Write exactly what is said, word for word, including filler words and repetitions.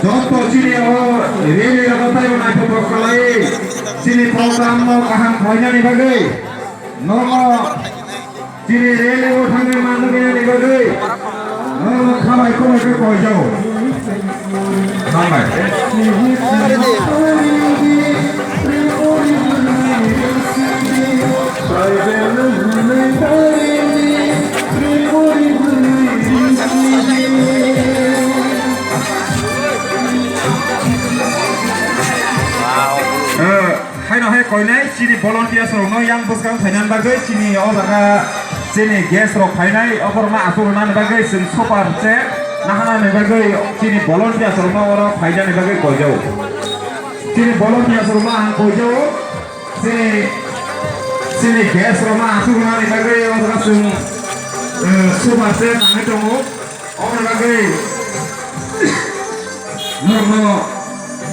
Joto chini o rally rogo taibo naithotok khlai, chini program no kaham khlainani bagwi, norokno chini rally o thangwi manjaknani bagwi, norokno khamai khumai khe koijao. Hambai. Eh, haino hai koinai chini volunteers rokno yang bwskang phainani bagwi chini o jaga chini guest rok phainai oborokno achuk rwnani bagwi chwng super chat nahanani bagwi chini volunteers rokno oro phainani bagwi koijao. Chini volunteers rokno ang koijao. Chini, chini guest rokno achuk rwnani bagwi o jaga chwng, eh, super chat nangwi tongo. Oboni bagwi norokno